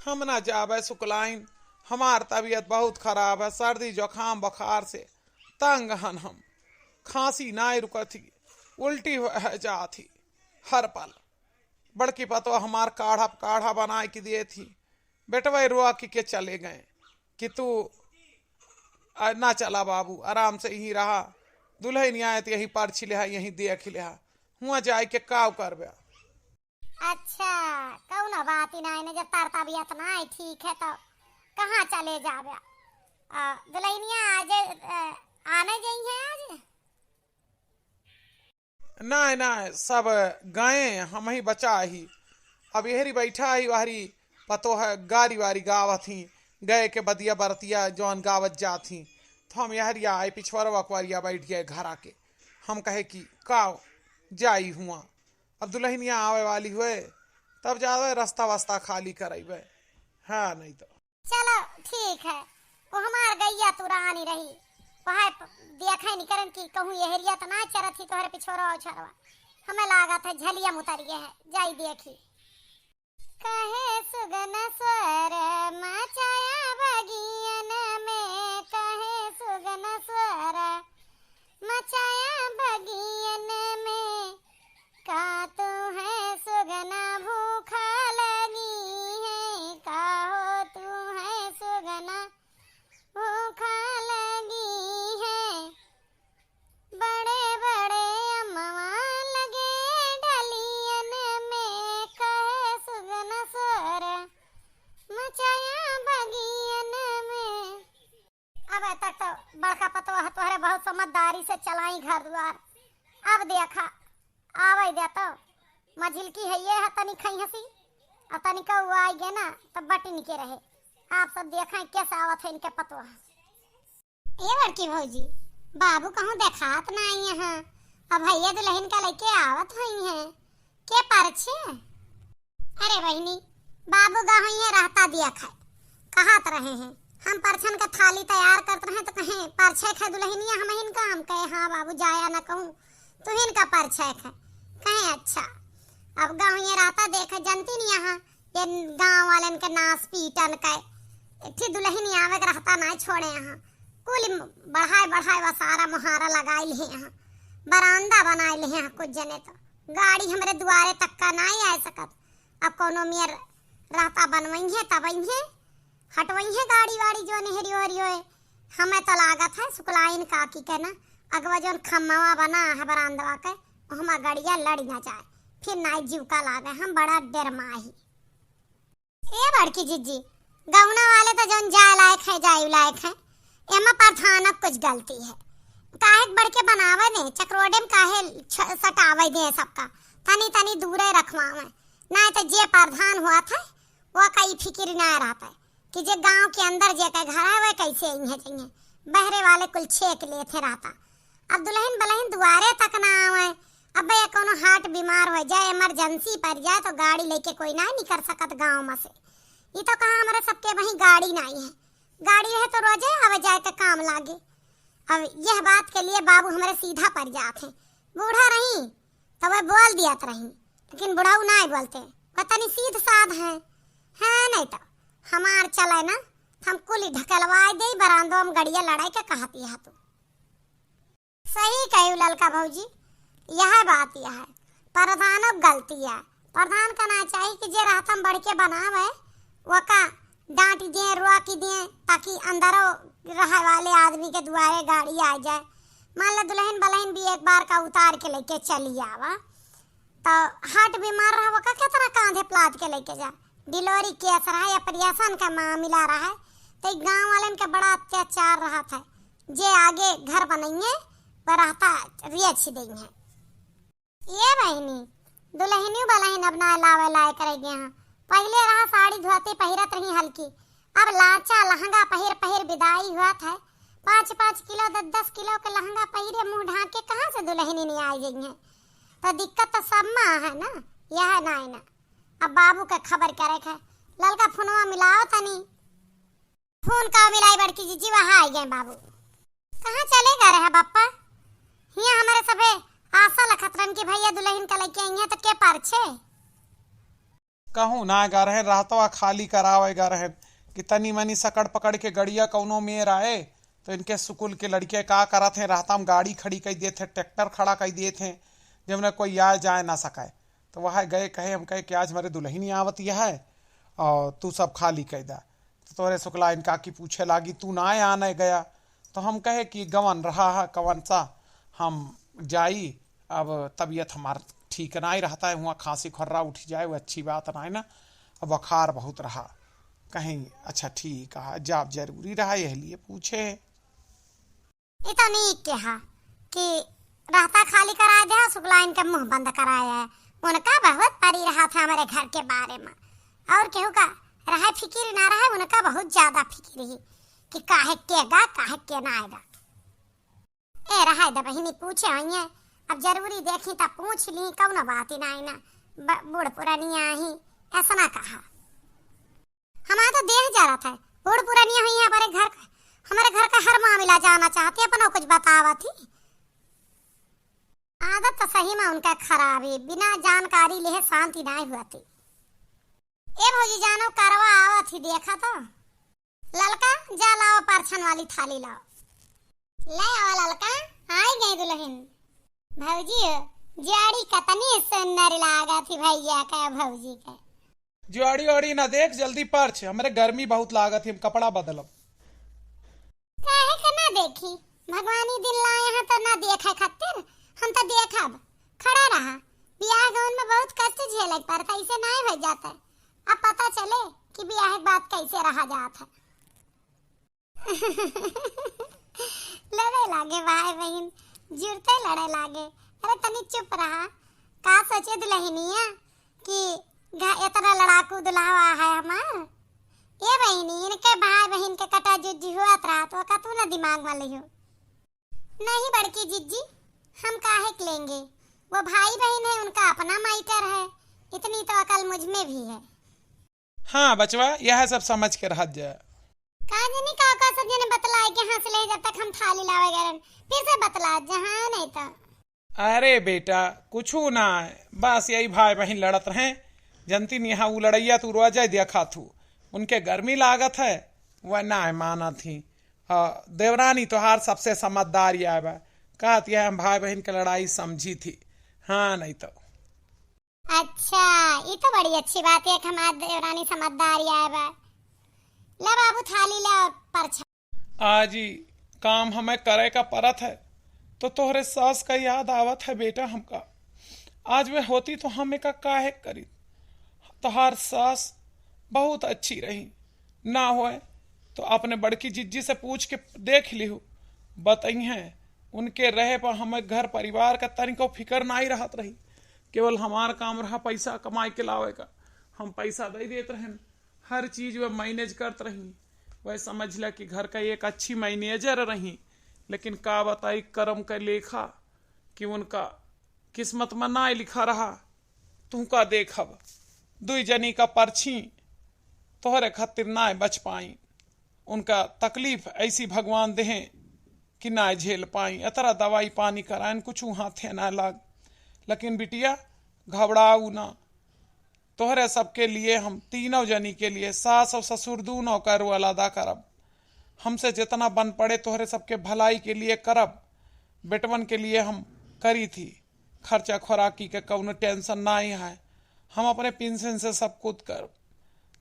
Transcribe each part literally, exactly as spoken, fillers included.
हम ना जाबे सुकलाइन, हमार तबीयत बहुत खराब है, सर्दी जुकाम बुखार से तंग हन हम। खांसी नाय रुकत ही, उल्टी हो जात ही हर पल। बड़की पतोह हमार काढ़ा काढ़ा बनाए के दिए थी, बेटवा रोआ के, के चले गए कि तू आ, ना चला बाबू, आराम से यहीं रहा, दुलहिन आए तो यहीं परछी लेहा, यहीं देख लेहा, हुआ जाए के काव करबे। अच्छा, कौनो बात ही नाई ने, जब तार तबीयत नाई ठीक है तो कहाँ चले जाबे? आ, दुलहिनिया आज, आ, आने जइहैं आज? नाई, नाई, सब गए, हमहीं बचा ही। अब यहरी बैठा ही, वहरी पतोह गारी वारी गावत ही, गए के बदिया बरतिया जौन गावत जात ही। तो हम यहरिया आए, पिछवरवा कुवरिया बैठ गए घरा के। हम कहे कि काव जाई हुआ, अब दुलहिनिया आवे वाली हुए, तब जावे रस्ता वस्ता खाली करइबे। हाँ, नहीं तो। चलो ठीक है, वो हमार गइया तुरानी रही, वह देखे नहीं करन कि कहूँ यहरिया तो ना चरत ही तोहरे पिछोरवा उछरवा। हमें लागत है झलिया में उतर गए है, जाई देखी। कहे सुगन स्वर मचाया बगियन में, कहे सुगन स्वर मचाया बगियन में, का तू है सुगना भूखा लगी है, का हो तू है सुगना भूखा लगी है। बड़े बड़े अमवा लगे डलियन में, कहे सुगन स्वर मचाया बगियन में। अब तक तो बड़का पतवा है तोहरे बहुत समझदारी से चलाई घर द्वार। अब देखा, आवे दे तो मझिलकी है ये है तनी खई हंसी, और तनी का वो आई गए ना तो बटिन के रहे। आप सब देखें कैसे आवत है इनके पतवा। ए बड़की भौजी, बाबू कहूँ देखात नाई है, अब भैया दुलहिन का लइके आवत होइहैं। के परछे? अरे बहिनी, बाबू गा होइहैं रहता दिया खाए, कहत रहे हैं, हम परछन का थाली तैयार करत रहे तो कहें परछे खाए दुलहिनिया हमहिन का, हम कहे हाँ बाबू जाया न कहूँ, तुहिन का परछे खाए। कहें अच्छा, अब गा होइहैं रहता देखे जनती नहीं यहाँ, ये गाँव वालन के नास पीटन के, एक ठे दुलहिन आवे के रहता नाई छोड़े यहाँ। कुल बढ़ाए बढ़ाए वसारा मोहारा लगाई लिहे यहाँ, बरामदा बनाए लिहे यहाँ। कुछ जने तो गाड़ी हमरे दुआरे तक का नाई आए सकत। अब कौनो मेर रहता बनवइहैं तबइहैं, हटवइहैं गाड़ी वाड़ी जो नेहरियो हरियो है। हमें तो लागत है सुकलाइन काकी के ना अगवा जौन खम्मवा बना है बरामदवा के, ओहमा गड़िया लड़ ना जाए, फिर नाई जीव का लागे, हम बड़ा डेरमाही। ए बड़की जिज्जी, गौना वाले तो जौन जाए लायक है, जाए लायक है, एमा प्रधान कुछ गलती है। काहे के बड़के बनावे दे, चकरोडे में काहे छ-, सटावे दे सबका, तनी तनी दूरे रखवावे, ना तो जे प्रधान हुआ था, वो कई फिकिर ना रहता है कि जे गांव के अंदर जे के घर है, वह कैसे आई है, चाहिए बहरे वाले कुल छेक लेते रहता। अब दुलहिन बलहिन दुआरे तक ना आवे। अब भैया कौनो हार्ट बीमार हो जाए, इमरजेंसी पड़ जाए तो गाड़ी लेके कोई ना निकल सकत गाँव में से। ये तो कहा हमारे सबके वहीं गाड़ी नाई है, गाड़ी रहे तो रोजे आवे जाए के काम लागे। अब यह बात के लिए बाबू हमारे सीधा पड़ जात हैं। बूढ़ा रही तो वह बोल दियात रही, लेकिन बुढ़ऊ नाई बोलते, वह तनी सीध साध है। हाँ, नहीं तो हमार चले ना, हम कुली ढकलवाए दे, बरामदो में गड़िया लड़ाई के कहती है तू। सही कही ललका भौजी, यह बात यह है, प्रधानों की गलती है। प्रधान का ना चाहिए कि जे रहता हम बढ़ के बनावे, वका डांट दिए, रोक दिए, ताकि अंदरो रहे वाले आदमी के दुआरे गाड़ी आ जाए। मान लो दुलहिन बलहिन भी एक बार का उतार के लेके चली आवा, तो हार्ट बीमार रहा, वका कितना कांधे पे लाद के लेके जा। डिलीवरी केस रहा, ऑपरेशन का मामला रहा, तो ई गांव वालन के बड़ा अत्याचार रहा था। जे आगे घर बनइहैं, वह रहता रिया छिदइहैं। ए बहिनी, दुलहिनियो बलहिन अब ना लावे लायक रह गए हैं। पहिले रहा साड़ी धोती पहिरत रही हल्की, अब लाचा लहंगा पहिर पहिर बिदाई हुआ था। पाँच पाँच किलो, दस दस किलो के लहंगा पहिरे, मुंह ढांक के कहाँ से दुलहिनी नहीं आई जइहैं? तो दिक्कत तो सब मा है ना, यह नाई ना। अब बाबू के खबर करे के है। ललका फोनवा मिलाओ तनी। फोन का मिलाई बड़की जिज्जी, वहाँ आई गए बाबू। कहाँ चले गए रहे बप्पा? हियाँ हमारे सभे आशा लखत रहन कि भैया दुलहिन का लइके अइहैं तो के परछे? कहूँ ना गा रहेन, रहतवा खाली करावे गा रहेन कि तनी मनी सकड़ पकड़ के गड़िया कौनो मेर आए, तो इनके सुकुल के लड़के का करत हैं, रहता में गाड़ी खड़ी कइ देत हैं, ट्रैक्टर खड़ा कइ देत हैं, जब ना कोई आए जाए ना सके। तो वह गए कहे, हम कहे कि आज हमारे दुल्हनी आवत यह है और तू सब खाली कइ दा। तो तोहरे सुकला इनका की पूछे लागी, तू ना आने गया? तो हम कहे कि गवन रहा है, कवन सा हम जाई, अब तबीयत हमार ठीक नाई रहता है, हुआं खांसी खर्रा उठ जाए, वो अच्छी बात नाई ना, अब बुखार बहुत रहा। कहीं अच्छा ठीक है, जाब जरूरी रहा, यह लिए पूछे। ई तो नीक केहा कि रहता खाली कराए देहा, सुकला इनके मुंह बंद कराए है। उनका बहुत परी रहा था हमरे घर के बारे में, और केहू का रहे फिकिर ना रहे, उनका बहुत ज्यादा फिकिर ही कि काहे के गा, काहे के ना आएगा। ए, रहे दे बहिनी, पूछे होइए, अब जरूरी देखी तब पूछ ली, कौनो बात ही ना आई ना। ब-, बूढ़ पुरानिया ही ऐसा ना कहा। हमारे तो देह जरत है, बूढ़ पुरानिया हुई है हमारे घर का, हमारे घर का हर मामला जाना चाहती है, अपना कुछ बतावत ही। आदत तो सही में उनका खराब है, बिना जानकारी लेहे शांति नाई हुआती। ए भौजी जानो, करवा आवत ही, देखा तो। ललका, जा लाओ परछन वाली थाली लाओ। ले आवा ललका, आई गई दुल्हन। भौजी हो, जोड़ी कतनी सुंदर लागत ही भैया का भौजी का। जोड़ी ओड़ी ना देख, जल्दी परछ, हमरे गर्मी बहुत लागत ही, हम कपड़ा बदलब। काहे के ना देखी, भगवान ई दिन लाए हैं तो ना देखे खातिर, हम तो देखब। खड़ा रहा, बियाह गौन में बहुत कष्ट झेले के पड़ता, इसे नाई हो जाता है। अब पता चले कि बियाह के बाद कैसे रहा जात है। लड़े लागे भाई बहिन, जुड़ते लड़े लागे। अरे तनी चुप रहा, का सोचे दुल्हनिया कि घ-, इतना लड़ाकू दुल्हवा है हमार। ए बहिनी, इनके भाई बहिन के कटा जुज्जी हुआ रहा तो का तू ना दिमाग वाली हो? नहीं बड़की जिज्जी, हम काहे के लेंगे, वो भाई बहिन है, उनका अपना मैटर है, इतनी तो अकल मुझ में भी है। हाँ बचवा, यह सब समझ के रहत जा। का जनी का का सब जने बतलाए के हंस ले, जब तक हम थाली लावे गए रहन, फिर से बतला जहाँ नहीं तो। अरे बेटा, कुछू ना है, बस यही भाई बहिन लड़त रहे। जनती नहीं, हाँ, उ लड़ैया तू रोज देखा थू, उनके गर्मी लागत है, वह ना है मानत ही। हाँ, देवरानी तोहार सबसे समझदार या बा, कहत यह हम भाई बहिन के लड़ाई समझी थी। हाँ, नहीं तो। अच्छा, ई तो बड़ी अच्छी बात है कि हमार देवरानी समझदार या बा। ले बाबू, थाली ले और परछा। आज ई काम हमें करे का परत है, तो तोहरे सास का याद आवत है बेटा हमका। आज वे होती तो हम एका काहे करी? तोहार सास बहुत अच्छी रही, ना होए तो अपने बड़की जिज्जी से पूछ के देख लिहू, बतइहें। उनके रहे पर हमें घर परिवार का तनिको फिकर नाई रहत रही, केवल हमार काम रहा पैसा कमाई के लावे का। हम पैसा दे देत रहन, हर चीज वह मैनेज करत रही। वह समझ ला कि घर का एक अच्छी मैनेजर रही, लेकिन का बताई करम का लेखा कि उनका किस्मत में नाई लिखा रहा। तुहका देखब, दुई जनी का परछी तोहरे खातिर नाई बच पाई। उनका तकलीफ ऐसी भगवान देहें कि नाई झेल पाई। अतरा दवाई पानी कराएन, कुछ हाथे ना लाग। लेकिन बिटिया, घबराऊ ना, तोहरे सबके लिए हम तीनों जनी के लिए, सास और ससुर दूनों का रोल अदा करब। हमसे जितना बन पड़े तोहरे सबके भलाई के लिए करब। बेटवन के लिए हम करी थी, खर्चा खोराकी के कौनो टेंशन नाई है। हम अपने पेंशन से सब कुछ करब।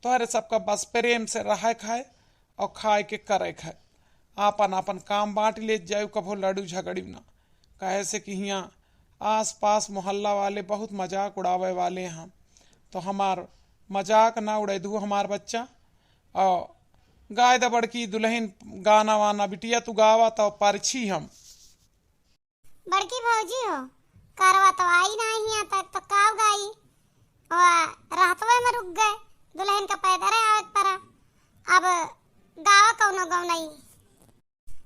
तोहरे सबका बस प्रेम से रहे खाए और खाए के करे खाए। आपन आपन काम बांट ले जाए, कभो लड़ू झगड़ू ना। काहे से कि हियाँ आस पास मोहल्ला वाले बहुत मजाक उड़ावे वाले हैं, तो हमार मजाक ना उड़े दू हमार बच्चा। और गाय द बड़की दुल्हन गाना वाना बिटिया तू गावा तो परछी हम। बड़की भौजी हो, करवा तो आई ना हियाँ तक, तो काव गाई? वा, रहतवे में रुक गए, दुल्हन का पैदर आवे के परा। अब गावा कौनो गौनई।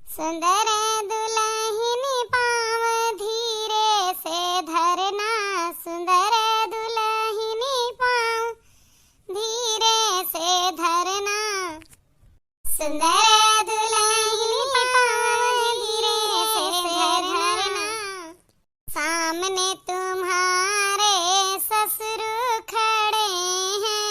सुंदर दुलहिन पाँव धीरे से धरना, सुंदर दुलहिन पाँव धीरे से धरना। सुंदर दुलहिन पाँव धीरे से धरना। सामने तुम्हारे ससुर खड़े हैं।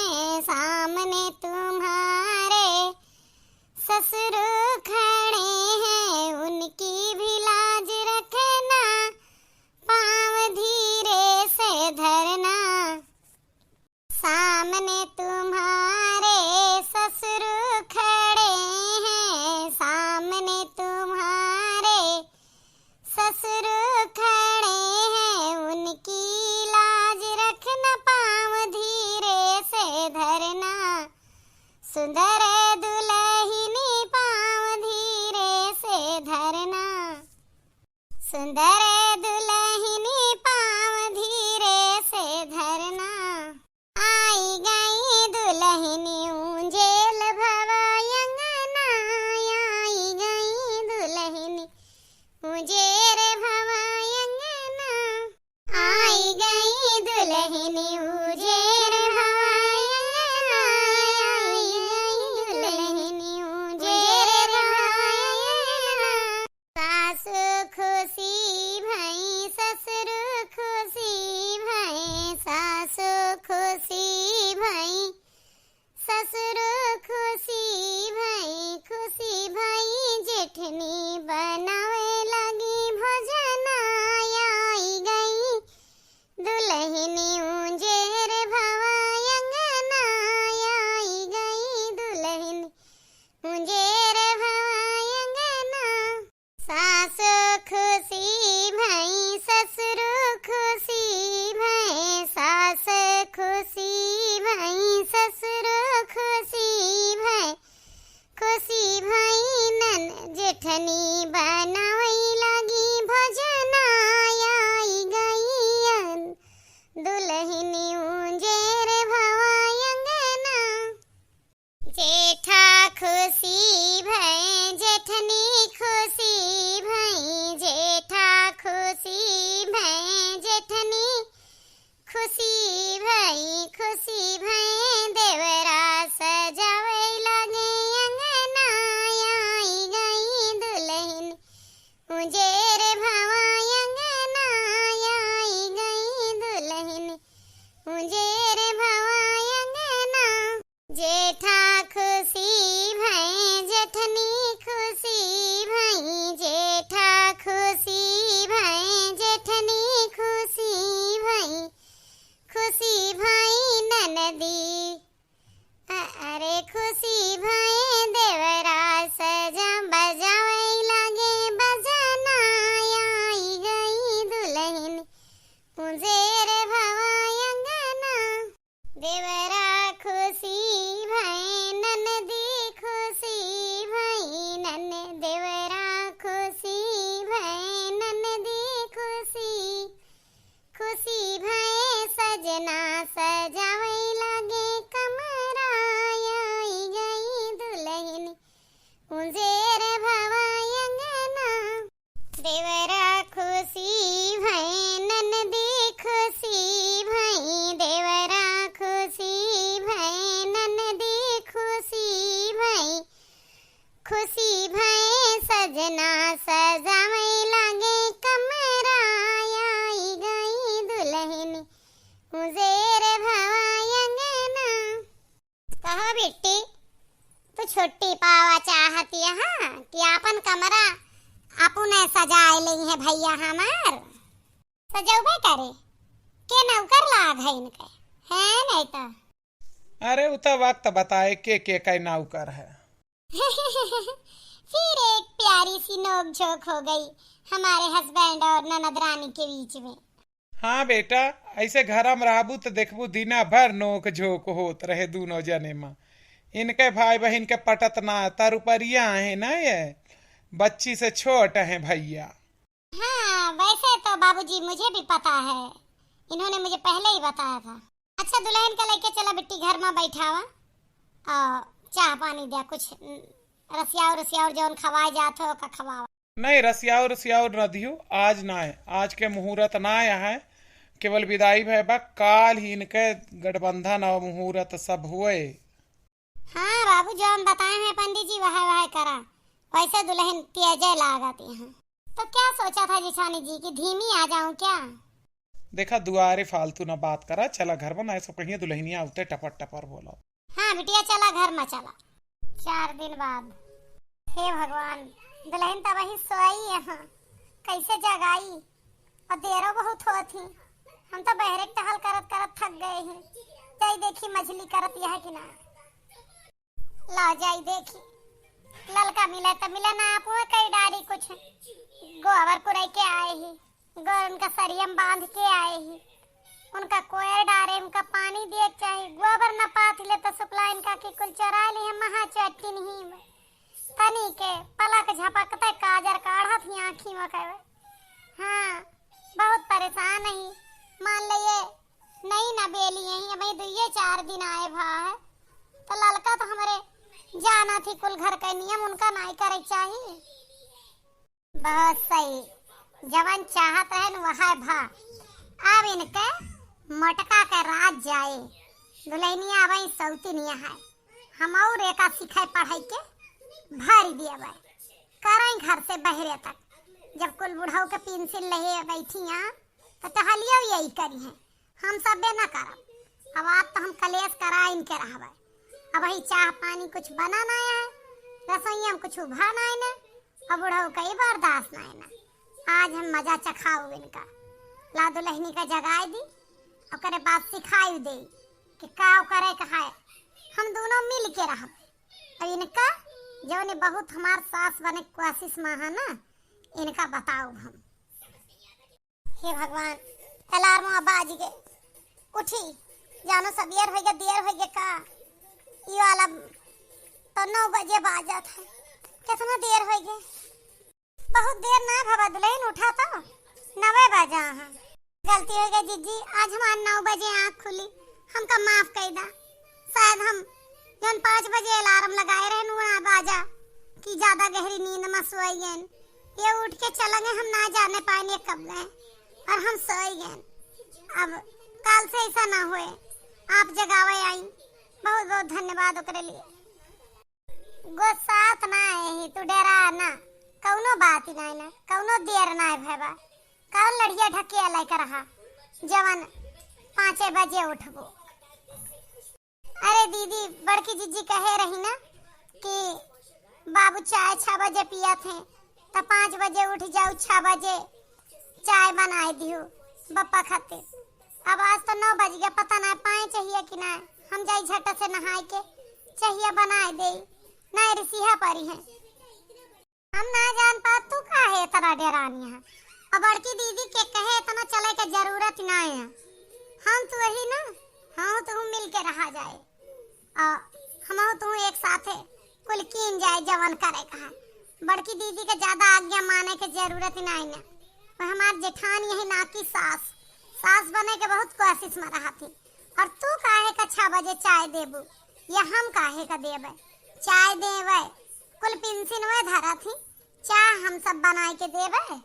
सुंदर दुलहिनी पाँव धीरे से धरना, सुंदर दुलहिनी पाँव धीरे से धरना। आई गई दुलहिनी ऊंजेर भवा अंगना, आई गई दुलहिनी ऊंजेर भवा अंगना। आई गई दुलहिनी ऊंजेर भवा अंगना, आई गई दुलहिनी ऊंजेर भवा अंगना। सासु खुशी भई, ससुर खुशी भई, सासु खुशी भई, ससुर खुशी भई, खुशी भई। जेठनी बनावे लगी भोजना, आई गई दुलहिनी ऊंजेर भवा अंगना, आई गई दुलहिनी ऊंजेर भवा अंगना। सासु खुशी भई, ससुर खुशी भई, सास खुशी भई, ससुर खुशी भई, खुशी भई। नन जेठनी बनावै लागी भोजना, आई गई दुलहिनी ऊंजेर भवा अंगना। जेठा खुशी भई, जेठनी खुशी भई, जेठा खुशी भई, जेठनी खुशी भई, खुशी भई। देवरा सजावै लागे अंगना, आई गई दुलहिनी ऊंजेर भवा अंगना, आई गई दुलहिनी ऊंजेर भवा अंगना। जेठा खुशी भई, जेठनी खुशी भई, जेठा खुशी भई, जेठनी खुशी भई, खुशी भई। ननदी अ-, अरे खुशी भई, देवरा सजा बजावै लागे बजना, आई गई दुलहिनी ऊंजेर भवा अंगना। देवरा खुशी भई, ननदी खुशी भई, नन देवरा खुशी भई, ननदी खुशी, खुशी भई। सजना सजावै लागे कमरा, आई गई दुलहिनी ऊंजेर भवा अंगना। देवरा खुशी भई, ननदी खुशी भई, देवरा खुशी भई, ननदी खुशी भई, खुशी भई। सजना सजावै लागे कमरा, आई गई दुलहिनी ऊंजेर भवा अंगना। कहो बिट्टी, तू छुट्टी पावा चाहत हया कि आपन कमरा अपुने सजाए लेइहैं भइया हमार? सजउबे करे, के नौकर लाग है इनके, है नहीं तो। अरे, उ तो वक्त बताए के, के कै नौकर है। फिर एक प्यारी सी नोक झोंक हो गई हमारे husband और ननद रानी के बीच में। हाँ बेटा, ऐसे घरा में रहबू त देखबू दिना भर नोक झोंक होत रहे दूनो जने में। इनके भाई बहिन के पटत ना, तर उपरिया है ना ये, बच्ची से छोट है भइया। हाँ, वैसे तो बाबूजी मुझे भी पता है, इन्होंने मुझे पहले ही बताया था। अच्छा, दुलहिन का लइके चला बिट्टी घर में बैठावा और चाह पानी द्या, कुछ रसियाउर रसियाउर जौन खवाए जात हो ओका खवावा। नहीं, रसियाउर रसियाउर न दियो, आज ना है, आज के मुहूर्त ना है, केवल विदाई भय बा, काल ही इनके गठबंधन और मुहूर्त सब हुए। हाँ बाबू, जौन बताए हैं पंडित जी वह वह करा, वैसे दुलहिन तेजे लागत यहाँ। तो क्या सोचा था जिछानी जी कि धीमी आ जाऊं क्या? देखा दुआरे फालतू ना बात करा, चला घर में, ना ऐसा कहिए दुलहिनिया उते टपर टपर बोला। हाँ बिटिया, चला घर में चला। चार दिन बाद। हे भगवान, दुलहिन त वही सोई यहाँ, कैसे जगाई? और देरो बहुत होत ही, हम तो बहरे टहल करत करत थक गए ही। जाई देखी मझली करत यह कि ना। ला जाई देखी, ललका मिला त मिला ना, आप कई डारी कुछ गोबर कुरई के आए ही, गोबर उनका सरिया में बांध के आए ही, उनका कोयर डारे, उनका पानी दिए के चाही, गोबर न पात तो शुक्ला इनका की कुल चोराइ लिहे, महा चट्टिन ही में। तनी के पलक झपकते काजर काढ़त ही आँखी में कहे। हाँ, बहुत परेशान ही। मान ले ये नई नबेली ही, अबहीं दुइये चार दिन आए भा है। तो ललका तो हमरे जानत ही कुल घर के नियम उनका नाई करे चाही। बहुत सही, जवन चाहत रहन वह भा। अब इनके मोटका के राज जाए। दुल्हनिया अबहीं सौतिनिया है, हम और एका सिखाए पढ़ाई के भरी दिए बाय। करई घर से बहरे तक, जब कुल बुढ़ऊ के पेंशन लेहे बैठी यहाँ, तो टहलियो यही करी है। हम सबे न करब। अब आज तो हम कलेश करा इनके रहबे। अबहीं चाह पानी कुछ बना नाय है, रसोइया में कुछ उभा नाय न, अब बुढ़ऊ कई बर्दाश्त नाय न। आज हम मजा चखाऊ इनका। ला दुल्हनी का जगाए दी, ओकरे बाद सिखाई दे कि का करे का है। हम दोनों मिल के रहब। अब इनका जौने बहुत हमार सास बने के कोशिश में है ना, इनका बताऊ हम। हे भगवान, अलार्म बाज गे। उठी, जानो सबेर होइ गे, देर होइ गे का? ई वाला तो नौ बजे बाजत है। कितना देर होइ गे? बहुत देर ना भवा दुल्हन, उठा तो नवे बजा है। गलती होइ गई जिज्जी, आज हमार नौ बजे आँख खुली, हमका माफ कई दा। शायद हम जौन पाँच बजे अलार्म लगाए रहन, वो ना बाजा कि ज्यादा गहरी नींद में सोए गए। ये उठ के चला गए, हम ना जाने पाए कब गए, और हम सोए गए। अब काल से ऐसा ना होए, आप जगावे आई, बहुत बहुत धन्यवाद ओकरे लिए। गुस्सात ना है, तू डेरा ना, कौनो बात ही ना है ना, कौनो देर ना है भवा। कौन लड़िया ढकेल के रहा, जवन पाँचे बजे उठबो। अरे दीदी, बड़की जिज्जी कहे रही ना कि बाबू चाय छह बजे पियत हैं, त पाँच बजे उठ जाऊ, छह बजे चाय बनाए दियो, बप्पा खातिर। अब आज तो नौ बज गया, पता ना पाए चाहिए कि ना। हम जाई झट से नहाए के चाहिए बनाए दे, ना रिसिहा परी है। हम ना जान पा तू काहे इतना डेरानी है। अब बड़की दीदी के कहे इतना चले के जरूरत ना है। हम तो वही ना, हम तो मिल के रहा जाए। आ, हम तो एक साथे कुल कीन जाए जवन करे का है। बड़की दीदी के ज्यादा आज्ञा माने के जरूरत ना है ना। वो हमार जेठान यही ना की सास, सास बने के बहुत कोशिश में रहा थी। और तू काहे का छह बजे चाय देबू, या हम काहे का देबे? चाय देबे, कुल पेंशन वे धरा थी, चाय हम सब बनाए के देबे।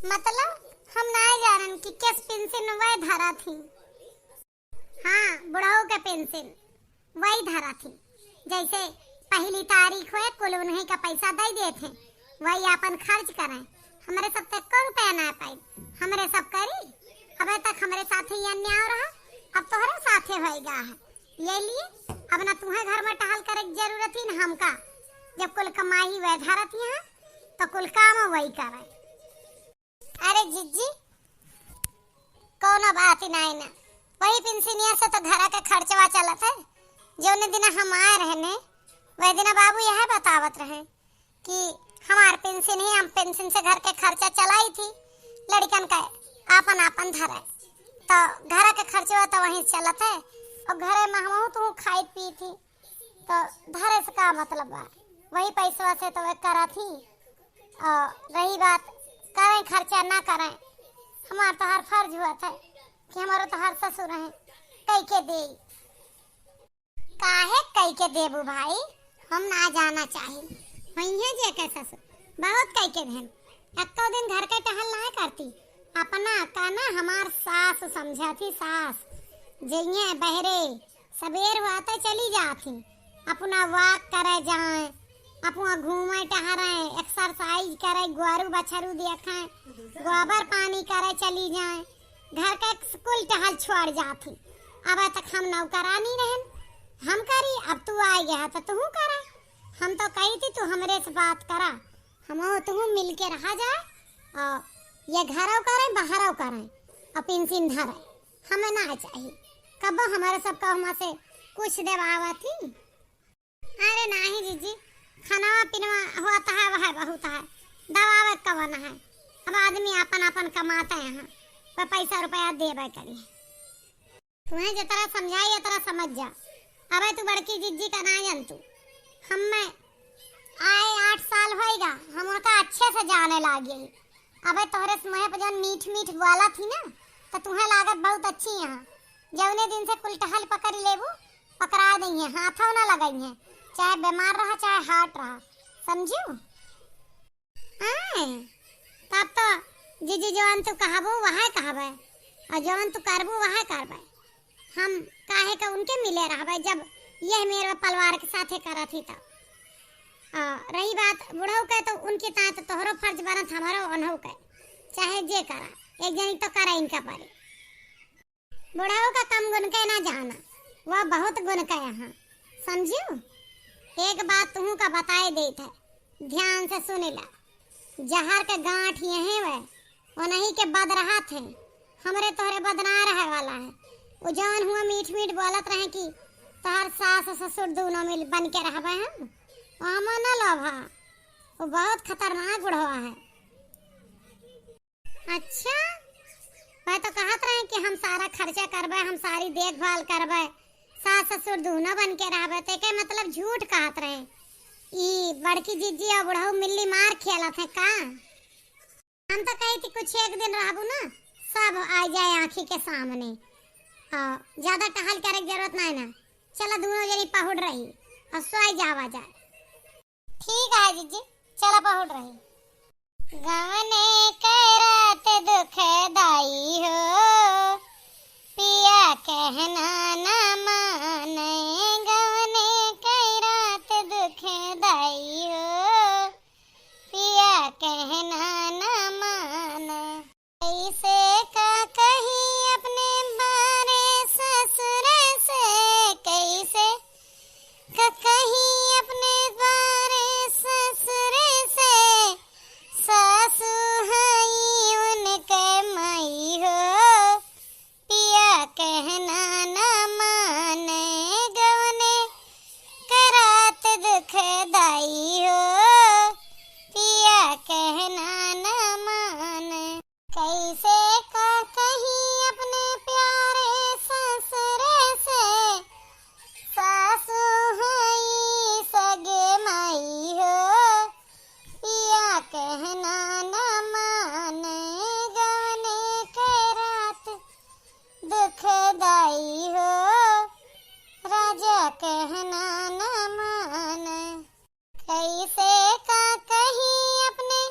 मतलब हम नाय जानन कि किस पेंशन वे धरा थी। हाँ, बुढ़ऊ के पेंशन वही धरा थी। जैसे पहली तारीख होए, कुल उन्हीं का पैसा दे देत हैं, वही आपन खर्च करें। हमरे सब तो एको रुपया ना पाई, हमरे सब करी। अबे तक हमरे साथे ये अन्याय रहा, अब तोहरे साथे होएगा है। ये लिए अब ना तुम्हें घर में टहल करे के जरूरत ही ना हमका। जब कुल कमाई वह धरत यहाँ, तो कुल काम वही करे। अरे जिज्जी, कौनो बात ही नाई ना। वही पिंसिनिया से तो घरा का खर्चवा चलत है। जौने दिना हम आए रहे ने, वह दिना बाबू यह बतावत रहे कि हमार पिंसिन ही, हम पिंसिन से घर के खर्चा चलाई थी, लड़कन का आपन आपन धरे, तो घरा के खर्चवा तो वहीं चलत है। और घरे में हमहू तू खाई पी थी, तो धरे से का मतलब बा? वही पैसवा से तो वे करा थी। और रही बात करें खर्चा ना करें, हमार तो हर फर्ज हुआ था कि हमारो तो हर ससुर हैं, कई के देई। काहे कई के देबू भाई, हम ना जाना चाही। वही है जे के ससुर बहुत कई के देन, एको दिन घर के टहल ना करती, अपना का ना हमार सास समझा थी, सास जइए बहरे सबेर हुआ तो चली जात ही, अपना walk करे जाए, अपना घूमे टहरे, exercise करे, गोरू बछरू देखे, गोबर पानी करे चली जाए। घर के कुल टहल छोड़ जात ही। अब तक हम नौकरानी रहन, हम करी, अब तू आ गया तो तू करा। हम तो कही थी तू हमरे से बात करा, हम तू मिल के रहा जाए, और ये घरों करें, बाहरों करें, और पेंशन धरे। हमें ना चाहिए। कबो हमारे सबका हुआं से कुछ देवावा थी? अरे नाही जिज्जी, खाना पीना होता है, वह बहुत है, दवावे कवन है। अब आदमी अपन अपन कमाते हैं, वह पैसा रुपया देवे करी। तुम्हें जितना समझाई उतना समझ जा। अबे तू बड़की जिज्जी का ना जानतू, हम्मे आए आठ साल होइगा, हम उनका अच्छे से जाने लागे। अबे तोहरे से मुँहे पे जौन मीठ मीठ बोला थी ना, तो तुहें लागत बहुत अच्छी यहाँ। जौने दिन से कुल टहल पकड़ लेबू, पकड़ा दइहें, हाथों ना लगइहें, चाहे बीमार रहा, चाहे हाट रहा, समझू? आए, तब तो जिज्जी जौन तू कहबू, वहै कहबै, और जौन तू करबू, वहै करबै। हम काहे का उनके मिले रहबै, जब यह मेरे परिवार के साथे करत ही तब। आ, रही बात बुढ़ऊ के, तो उनके ताय तो तोहरो फर्ज बनत, हमरो उन्हऊ के, चाहे जे करा, एक जनी तो करा इनका परे। बुढ़ऊ का कम गुन के ना जाना, वह बहुत गुन के यहाँ, समझियो? एक बात तुहू का बताए देत है, ध्यान से सुन ला। जहर के गांठ यहीं वे, उन्हीं के बद रहत है, हमरे तोहरे बद ना रहे वाला है। उ जौन हुआ मीठ मीठ बोलत रहे कि तोहर सास ससुर दोनों मिल बन के रहबे हम, ओमा न लोभा। वो बहुत खतरनाक बुढ़वा है। अच्छा, वह तो कहत रहे कि हम सारा खर्चा करबे, हम सारी देखभाल करबे, सास ससुर दोनों बन के रहबे, ते के मतलब झूठ कहत रहे। ई बड़की जिज्जी और बुढ़ऊ मिल्ली मार खेलत है का? हम तो कही थी कुछ एक दिन रहबू ना, सब आ जाए आँखी के सामने। हाँ, ज्यादा टहल करे के जरूरत नहीं ना, चला दोनों जनी पहुड़ रही और सोई जावा जाए। ठीक है जिज्जी, चला पहुड़ रही। गवने के रात दुखदाई हो, पिया कहना न माने। गवने के रात दुखदाई हो, पिया कहना न माने। कैसे का कही अपने बारे ससुर से, कैसे का कही अपने बारे ससुर से, सासू हई उनके माई हो, पिया कहना न माने। गवने के रात दुखदाई हो, पिया कहना न माने। कैसे का कही अपने प्यारे ससुर से, सासू हई सगे माई हो, पिया कहना न माने। गवने के रात दुखदाई हो, राजा कहना न माने। कैसे का कही अपने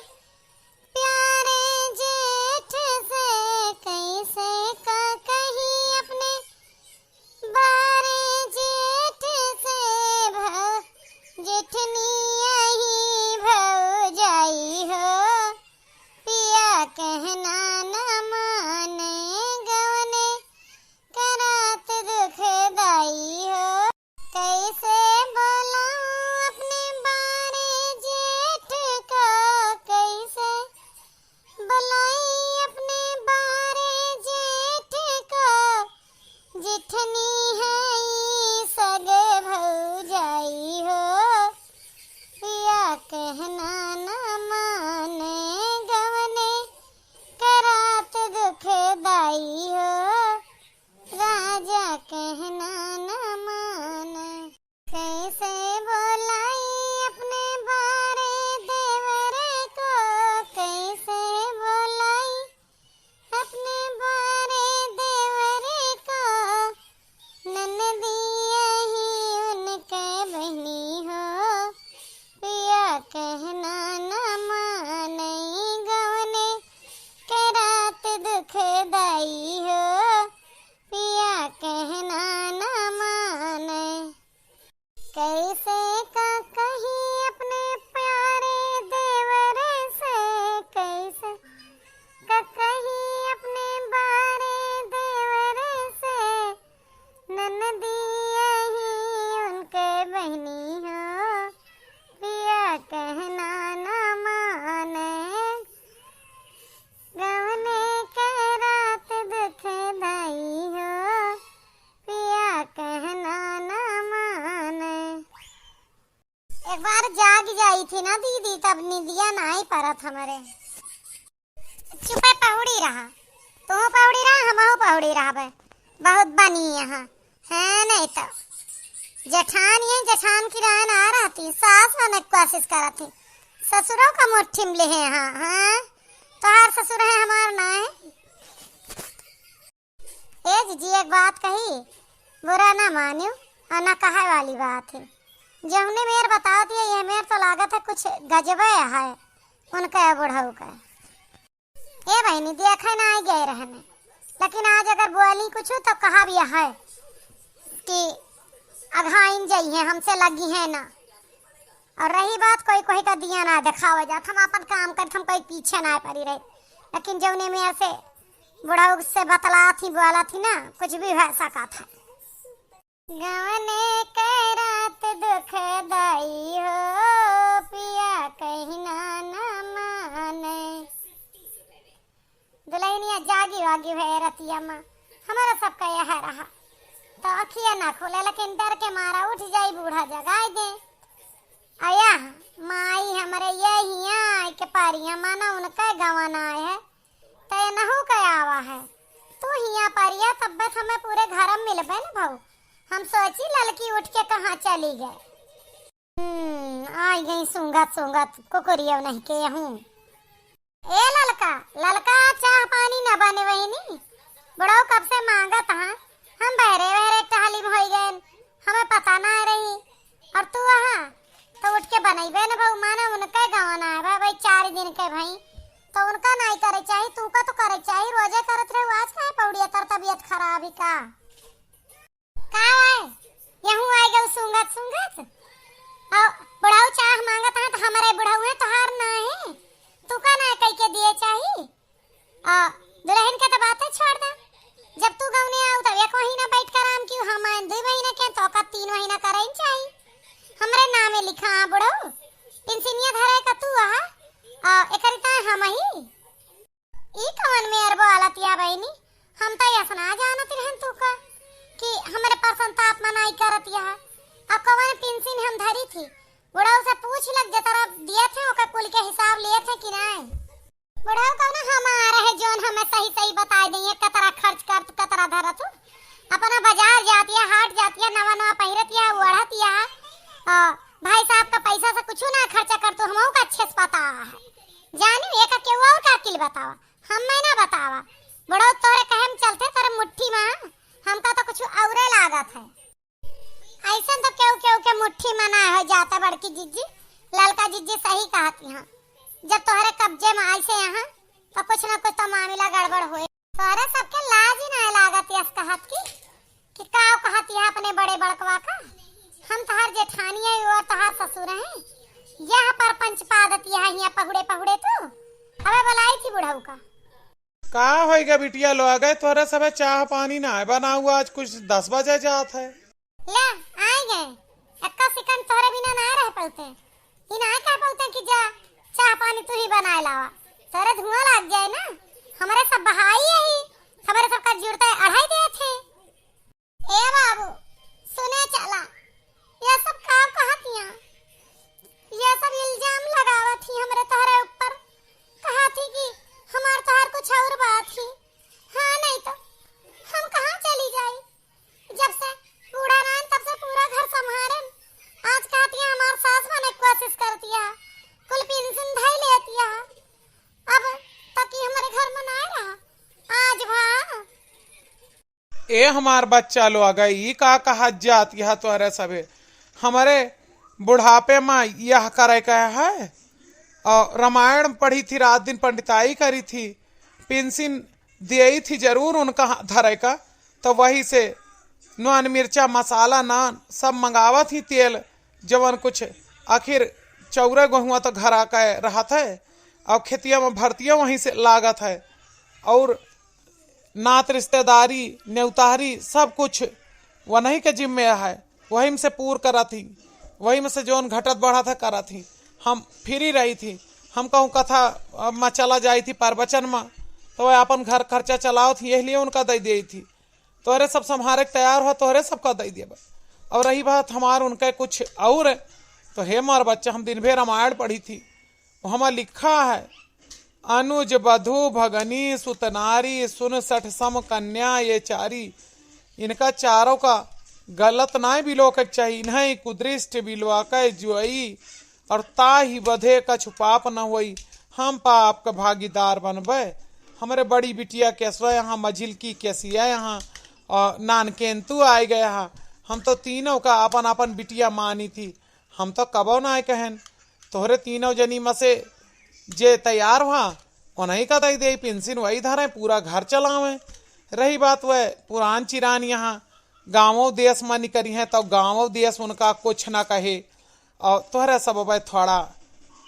प्यारे जेठ से, कैसे का कही अपने बारे जेठ से, भौ-, जेठनी यही भौजाई हो, पिया कहना न माने। गवने के रात दुखदाई हो। कैसे बोलाऊं अपने बारे जेठ को, कैसे बोलाई अपने बारे जेठ को, जेठनी हई सगे भौजाई हो, पिया कहना न माने। गवने के रात दुखदाई हो, राजा कहना न माने। कैसे बोलाई अपने बारे देवर को, कैसे बोलाई अपने बारे देवर को, ननदिया ही उनके बहनी हो, पिया कहना न माने। गवने के रात दुखदाई हो, पिया कहना न माने। कैसे का कही अपने प्यारे देवर से, कैसे का कही अपने बारे देवर से, ननदिया ही उनके बहनी हो, पिया कहना न माने। गवने के रात दुखदाई हो, पिया कहना न माने। एक बार जाग जाई थी ना दीदी, तब निंदिया नाई परत हमरे। चुपे पहुड़ी रहा, तू पहुड़ी रहा, हमहू पहुड़ी रहबे। बहुत बनी यहाँ, है नहीं तो। जेठान ये जेठान की राय ना रहती, सास बने के कोशिश करत ही। ससुरों का मुट्ठी में ले हैं, हाँ, हाँ। तोहार ससुर है, हमार ना है। ए जीजी, एक बात कही, बुरा ना मानियो, और ना कहे वाली बात है। जौने मेर बतावत है, ये मेर तो लागत है कुछ गजबे है उनके बुढ़ऊ का। ए बहिनी, देखे ना आई गए रहने, लेकिन आज अगर बोली कुछ तो कहा भी है कि अघाइन जइहैं, हमसे लगी है ना। और रही बात कोई कोई का दिया ना देखावे जात, हम अपन काम करत, हम कोई पीछे ना पड़ी रहे। लेकिन जौने मेर से बुढ़ऊ से बतलात ही, बोलत ही ना, कुछ भी हो सकत है। गवने के रात दुखदाई हो, पिया कहिना न माने। दुलहिनिया जागी वागी भए रतिया मा, हमरा सबका यह रहा। तो अखिया ना खुले, लेकिन डर के मारा उठ जाई, बूढ़ा जगाई दे। अया माई हमरे ये हिया आए के पारिया माना उनका गवन आए है, तो ये नहू के आवा है। तू हिया पारिया तब्बे तो हमें पूरे घर में मिलबे न भाऊ। हम सोची ललकी उठ के कहाँ चली गए। हम्म, आई गई सूंघत सूंघत कुकुरिया नहीं के हूँ। ए ललका, ललका, चाह पानी न बने वहिनी? बुढ़ऊ कब से मांगत हाँ, हम बहरे बहरे टहली में होई गए, हमें पता ना रही। और तू वहाँ तो उठ के बनइबे न भाऊ, माने उनके गवन आए बा भाई, चार दिन के भाई, तो उनका नहीं करे चाही, तू का तो करे चाही, रोजे करत रहे, आज काहे पौड़िया तर तबियत खराब ही का? का है? यहू आइ गउ सूंघत सूंघत। अउ बुढ़ऊ चाह मांगत है तो हमरे बुढ़ऊ है, तोहार ना है। तू का ना कई के दिए चाही? आ दुलहिन के तो बातें छोड़ दे। जब तू गौने आउ तब एक महीना बैठ कर आराम किउ, हम आए दुइ महीना के, तो का तीन महीना करे चाही। हमरे नामे लिखा आ बुढ़ऊ, पिंसिनिया धरे का तू आहा, आ एकरी ताए हम ही। ई कवन मेर बोलत या बहिनी? हम तो ऐसा ना जानत रहन तू का कि हमरे पर संताप मनाई करत या। अब कवन पिंसिन हम धरी थी? बुढ़ऊ से पूछ लग, जे तरह दिए थे ओकर कुल के हिसाब लिए थे कि नहीं? बुढ़ऊ कौन हमार है जोन हमें सही सही बताई दे, कतरा खर्च करत, कतरा धरत? अपना बाजार जातिया, हाट जातिया, नवा नवा पहिरतिया, ओढ़तिया। आ, भाई साहब का पैसा से कुछ ना खर्चा करत, हमहू का अच्छे से पता है। जानी एक केहू और का अकिल बतावा, हमें ना बतावा। बुढ़ऊ तोरे कहम चलते तोरे मुट्ठी मा, हमका तो कुछ औरे लागत है। ऐसन तो केहू केहू के मुट्ठी मा ना हो जाता बड़की जिज्जी, ललका जिज्जी सही कहती हैं। जब तोहरे कब्जे मा ऐसे यहाँ तो कुछ ना कुछ तो मामला गड़बड़ होए। तोहरे सबके लाज ही ना लागत यस कहत की कि का कहत यह अपने बड़े बड़कवा का? हम तोहार जेठानी है और तोहार ससुर हैं। यह पर पंच पादत यह हिया पहुड़े पहुड़े तू। अबे बुलाई थी बुढ़ऊ का। का होइगा बिटिया लो, आ गए तोहरे सबे चाह पानी ना है बनाऊ, आज कुछ दस बजे जात है। ले, आइ गए। एक्का सेकंड तोहरे बिना ना रह पउते। ई ना कह पउते कि जा, चाह पानी तू ही बनाए लावा। तोहरे धुआं लाग जाए ना। हमरे सब बहाई यही, हमरे सब का जुड़ता है, अढ़ाई देत है। ए बाबू, सुने चला, ये सब का कहतियां? ये सब इल्जाम लगावत ही हमरे तोहरे ऊपर। कहत ही कि हमार तोहार कुछ और बात ही। हाँ, नहीं तो हम कहाँ चली जाई? जब से बूढ़ा रहन, तब से पूरा घर संभारन। आज कहतिया हमार सास बने के कोशिश करतिया, कुल पेंशन धई लेतिया। अब तक ही हमरे घर में ना रहा, आज भा। ए हमार बच्चा लो, अगर ई का कहत जात यह तोहरे सबे, हमरे बुढ़ापे में यह करे के है। और रामायण पढ़ी थी, रात दिन पंडिताई करी थी, पेंशन देई थी जरूर उनका हा-, धरे का, तो वही से नॉन मिर्चा मसाला नान सब मंगावत ही तेल, जवन कुछ आखिर चौरे गहुआ तो घर आके रहत है और खेतिया में भरतिया वहीं से लागत है और नात रिश्तेदारी नेउतारी सब कुछ वनही के जिम्मे है। वही में से पूर करत ही, वही में से जौन घटत बढ़त है करत ही। हम फ्री रही थी, हम कहूँ कथा, अ, में चला जाई थी प्रवचन में, तो वह अपन घर खर्चा चलावत ही, यही लिए उनका दे दी थी। तोहरे सब संभारे के तैयार हो, तोहरे सबका दे देबा। और रही बात हमार उनके कुछ और, तो हे मार बच्चा, हम दिन भर रामायण पढ़ी थी, वहाँ लिखा है, अनुज बधु भगनी सुत नारी, सुन सठ सम कन्या ये चारी। इनका चारों का गलत नाय बिलोके के चाही, नहीं कुदृष्ट बिलवा के जुआई, और ताही बधे कछु पाप न होई। हम पाप के भागीदार बनबे। हमरे बड़ी बिटिया केसवा यहाँ, मझिलकी केसिया यहाँ, और नानकेंतु आए गया हा। हम तो तीनों का अपन अपन बिटिया मानी थी। हम तो कबो नाय कहेन, तोहरे तीनों जनी में से जे तैयार हुआ, उन्हीं का दई दे पेंशन, वही धरे, पूरा घर चलावे। रही बात वह पुरान चिरान यहाँ गाँवों देश में निकरी हैं, तो गाँवों देश उनका कुछ ना कहे, और तोहरे सब भाई थोड़ा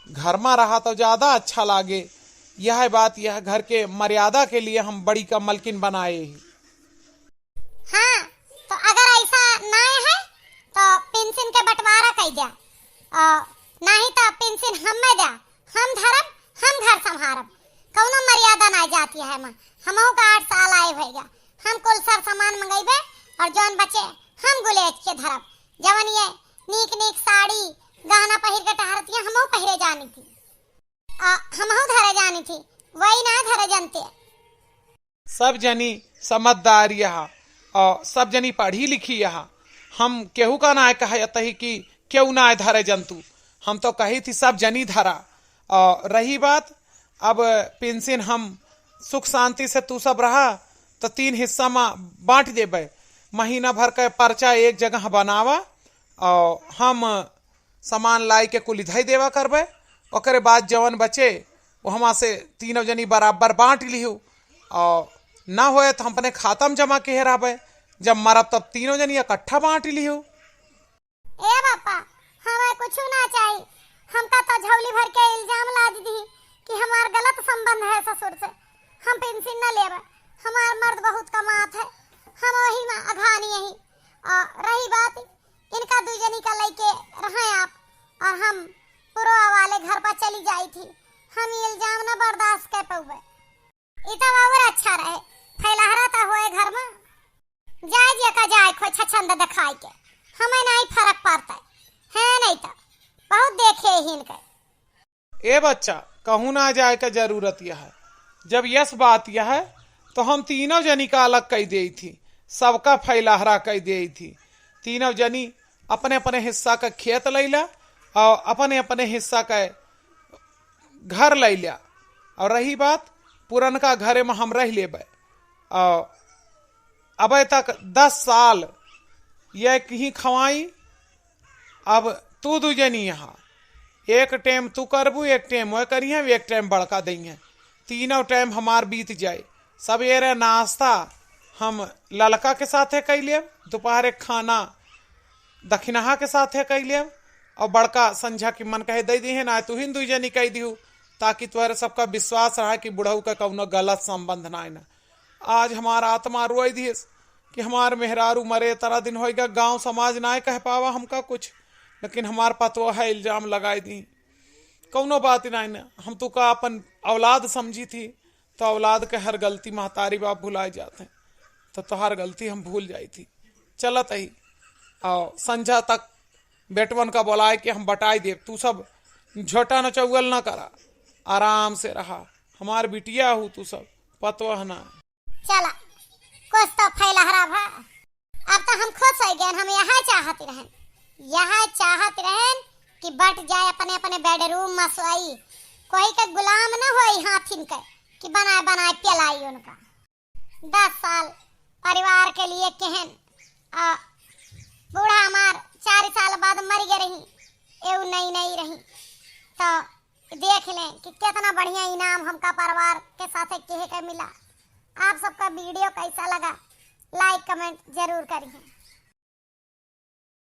घर में रहा तो ज्यादा अच्छा लागे। यह बात, यह घर के मर्यादा के लिए हम बड़ी का मलकिन बनाए ही। हाँ, तो अगर ऐसा नाय है, तो पेंशन के बंटवारा कई द्या, और नाही तो पेंशन हमें द्या, हम धरब, हम घर संभारब। कौनो मर्यादा नाय जाती है माँ। हमहू का आठ साल आए भैया, हम कुल सर सामान मंगैबे, और जौन बचे हम गुलेच के धरब। जवन ये नीक नीक साड़ी गहना पहिर के टहरतिया, हमहू पहिरे जानी थी, आ, हमहू धरे जानी थी, वही ना धरे जनते। सब जनी समझदार यहा, और सब जनी पढ़ी लिखी यहा। हम केहू का ना कहत ही कि केहू ना धरे जंतु। हम तो कही थी सब जनी धरा। और रही बात, अब पेंशन हम सुख शांति से तू सब रहा, तो तीन हिस्सा में बांट देबे। महीना भर के पर्चा एक जगह बनावा, और हम सामान लाई के कुल धई देवा करबे। ओकरे बाद जवन बचे, वो हमा से तीनों जनी बराबर बांट लिहू, और ना होए तो हम अपने खाता में जमा किहे रहबे। जब मरब तब तीनों जनी इकट्ठा बांट लिहू। ए बापा, हमें कुछ ना चाही। हमका तो झौली भर के इल्जाम लाद दी कि हमार गलत संबंध है ससुर से। हम पेंशन न लेबे। हमार मर्द बहुत कमात है, हम वही में अघानी यही। आ, रही बात इनका दू जनी का लइके रहे आप, और हम पुरवा वाले घर पर चली जाई थी। हम ये इल्जाम न बर्दाश्त कर पउबे। ई तब और अच्छा रहे, फैलहरा त होए घर में। जाए जे का जाए, खोई छछंद देखाई के, हमें नहीं फर्क पड़ता है, नहीं तो बहुत देखे ही इनके। ए बच्चा, कहूँ ना जाए का जरूरत यह है। जब यस बात यह है, तो हम तीनों जनी का अलग कई देई थी, सबका फैलहरा कई देई थी। तीनों जनी अपने अपने हिस्सा का खेत लैला और अपने अपने हिस्सा का घर लैला। और रही बात, पुरनका घरे में हम रह लेबे। और अबे तक दस साल ये कहीं खवाई। अब तू दू जनी यहाँ, एक टाइम तू करबू, एक टाइम वह करिहे, एक टाइम बड़का दइहे। तीनों टाइम हमार बीत जाए। सवेरे नाश्ता हम ललका के साथे कई लेब, दोपहर के खाना दखिनहा के साथे कई लेब, और बड़का संझा के मन कहे दे दिहे, ना तू ही दू जनी कई दिहू, ताकि तोहरे सबका विश्वास रहा कि बुढ़ऊ का कौनो गलत संबंध ना है ना। आज हमार आत्मा रोई दिस कि हमार मेहरारू मरे इतना दिन होइगा, गांव समाज नाय कह पावा हमका कुछ, लेकिन हमार पतोह है इल्जाम लगाई दी। कौनो बात नाय ना, हम तो का अपन औलाद समझी थी, तो औलाद के हर गलती महतारी बाप भुलाए जाते हैं, तो तोहार गलती हम भूल जाई थी। चलत ही और संझा तक बेटवन का बोलाए के हम बटाई देब। तू सब झोटा नचौवल ना करा, आराम से रहा। हमार बिटिया हू तू सब, पतोह ना। चला, कुछ तो फैलहरा भा। अब तो हम खुश हो गए, हम यह चाहत रहन, यह चाहत रहन कि बट जाए अपने अपने बेडरूम में सोई, कोई के गुलाम न होई हाथिन के कि बनाए बनाए पिलाई उनका। दस साल परिवार के लिए केहन, आ, बूढ़ा हमार चार साल बाद मर गए रही, एऊ नई नई रही, तो देख लें कि कितना बढ़िया इनाम हमका परिवार के साथे केहे के मिला। आप सबका वीडियो कैसा लगा, लाइक कमेंट जरूर करिए।